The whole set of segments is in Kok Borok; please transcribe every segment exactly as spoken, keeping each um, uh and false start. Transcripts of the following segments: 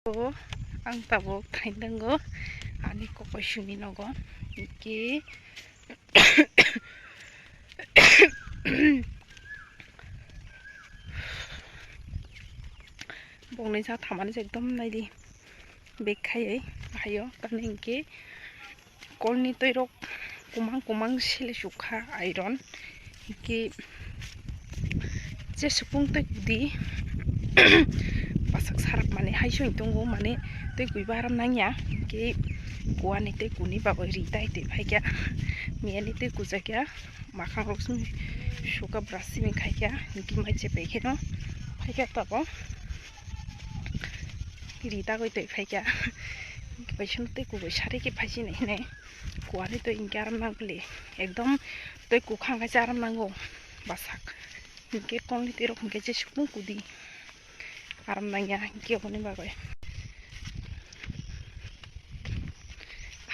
O, ang tabuk thaindango ani kokoi sumi nogo. Ki bongni sa thamani se ekdom naidi bek khaiwi phaio, tamni hwnkhe kolni twi rok kumang kumang sili sukha iron hwnkhe je sukung twi kudi pasak sarak mani hai soi tongo mani twi kwi ba aram nangya hwnkhe kuani twi kuni bagwi ri tai twi phaikha miyani twi kujakya. Makhang rok simi suka brush simi khaikha, hwnkhe mai chepai kheno phaikha tabuk ri tagwi twi phaikha. Hwnkhe bai simi twi kubui sari khe phaisinai hinwi kuani twi hwnkhe aram nangli ekdom twi kukhang khe aram nango bwsak hwnkhe kolni twi rok hwnkhe jesuk kudi. Aram nangya hwnkhe oboni bagwi.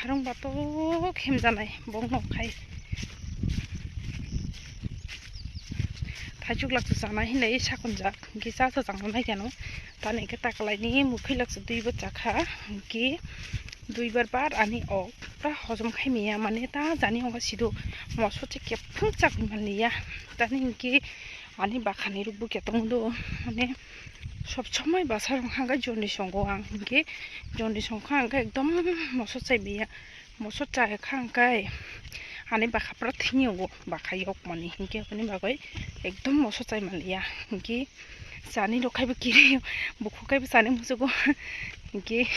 Harung batok himjanai bokno khai. Thaichuk lakchuk chanai hinwi sakunjak hwnkhe cha cha changna nai khe no. Tani hwnkhe takalaini mukhwi lakchuk dui bo chakha hwnkhe dui bar bar ani ok pura hojom khai manya mane ta jani oga sido moso che kephung chak manliya. Tani hwnkhe ani bakhani rukbo khe tongdo mane. Sob somoi bwsa rok hwnkhai joni songo ang hwnkhe joni songkha hwnkhe ekdom moso chai maya moso chai kha hwnkhe ani bwkha pura thini wngo bwkha yok mani hwnkhe aboni bagwi ekdom moso chai manliya hwnkhe chani rok khai bo kiri bukhuk khai bo chani muchugo hwnkhe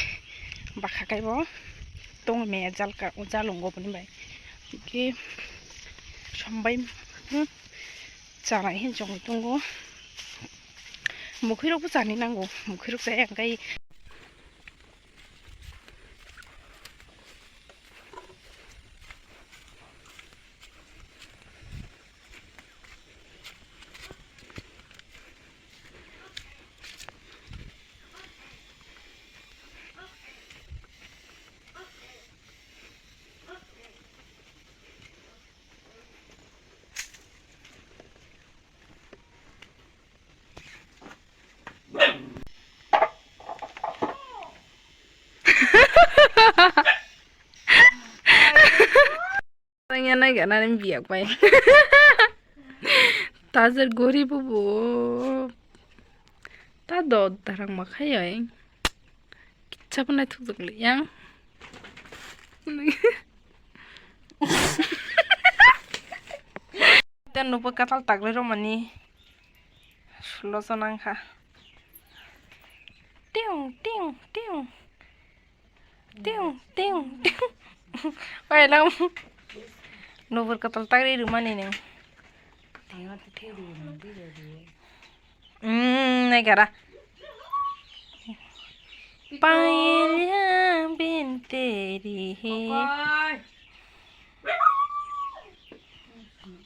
bwkha khai bo tong maya jal ka jal wngo boni bai hwnkhe sombai. Chanai hin chongwi tongo. Mukhwirokbo chani nango, mukhwirok chaya hwnkhe. Yang nai gana ni biak bai. Tajar gori bubu. Ta do darang makhai oi. Kicha panai thuk jak li yang. Ten nubo katal taklai romani sulo sonang kha. Tiung, tiung, tiung. Tiung, tiung, tiung. Oi, lam. Nubur katal tagri rumani neng. Hmm, negara. Paya bin teri he.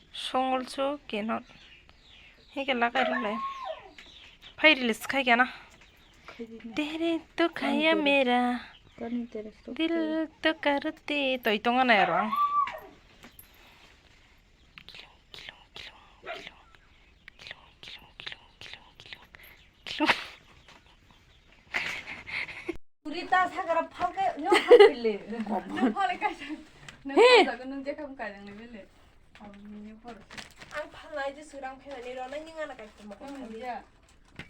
Songol chu kenot. Heke lagai rwlai. Phai release khai kena. Tere to khaya mera. Dil to karute. Toi tongo na ero. Purita sakara phalke no phalkile. No phalke kaisa. No phaljago, nung jekam kaijang ni bele. Ang phalnai je surang phaimani rw nai ning ana kaikhoma. Nung ya.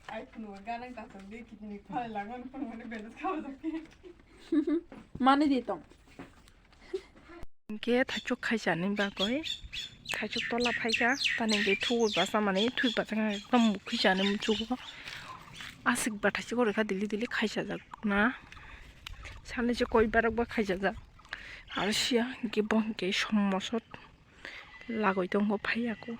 Ai phunu ganang ta tong de kitni phalai langon phunu mani bele khawa jokki. Mani di tong. Hingke thaichuk khaisani bagwi thaichuk tola phaikha, tani hingke thugwi bachamani, thwi bachaknai ekdom mukhwi chani muchugo. Aswk bathai se gori kha dili dili khaichajakna. Sani se koi barok ba khaijajak. Aro siya hingke bo hingke som mosot lagoi tongo phaiya kho.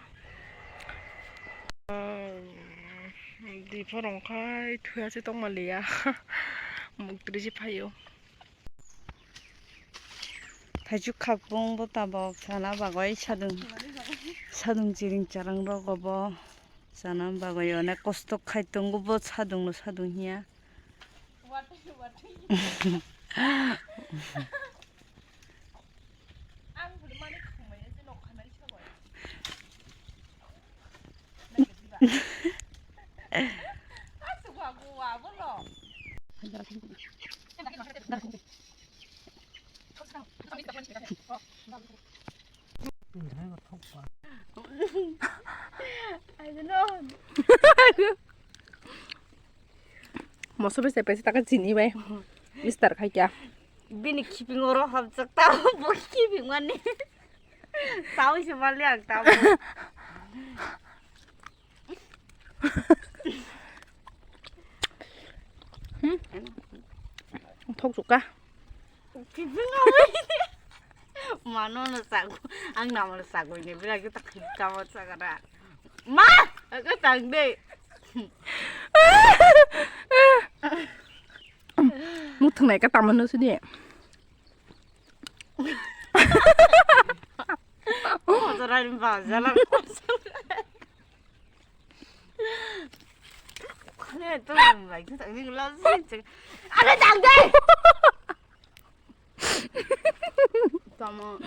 Diphor ongkhai thuya se tongmaliya. Muktri se phaio. Thaichuk khakbung bo tabok sana bagwi sadung, sadung chiring charang rogo bo sana bagwi onek kosto khai tongo bo sadung no sadung hiya. Hajar Moso bai se paisa taka chini bai. Mister khai kya? Bini khiping oro hapjak ta, bo khiping mani. Sawi se mali ang ta. Hmm? Thok chuka. Mano no sago, ang namo no sago ni bila kita kita mo sagara. Ma, aku tang de. Muthung nai ka tamano sini. Oh, jara ni ba, jala. Kane to bai ta ni la si. Aku tang de. Tamo.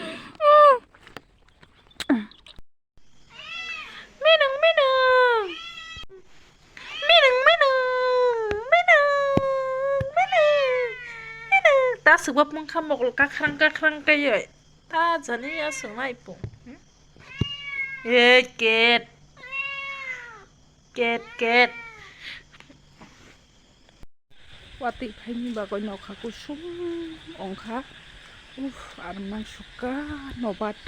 Minung, minung. Minung, minung. Minung, minung. Minung. Ta swkbap mangkha mokol kakrang kakrang kaiye. Ta jani ya swngnai pung. Hmm? E ket. Ket, ket. Watwi phaini bagwi nokha kusum ongkha. Uff, aram nang sukha nobat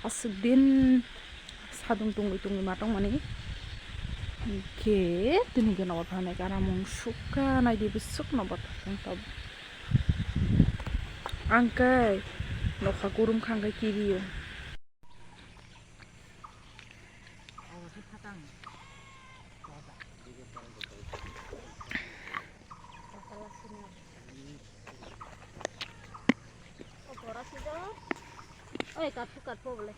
aswk din sadung tungwi tungwi ma tongmani. Hinkhe tini hwnkhe nobat phainai khe aram wng sukha naidi bwswk nobat phai tong tabuk. Ang khe nokha kurum kha hwnkhe kirio. Oi, katpu, katpu bole.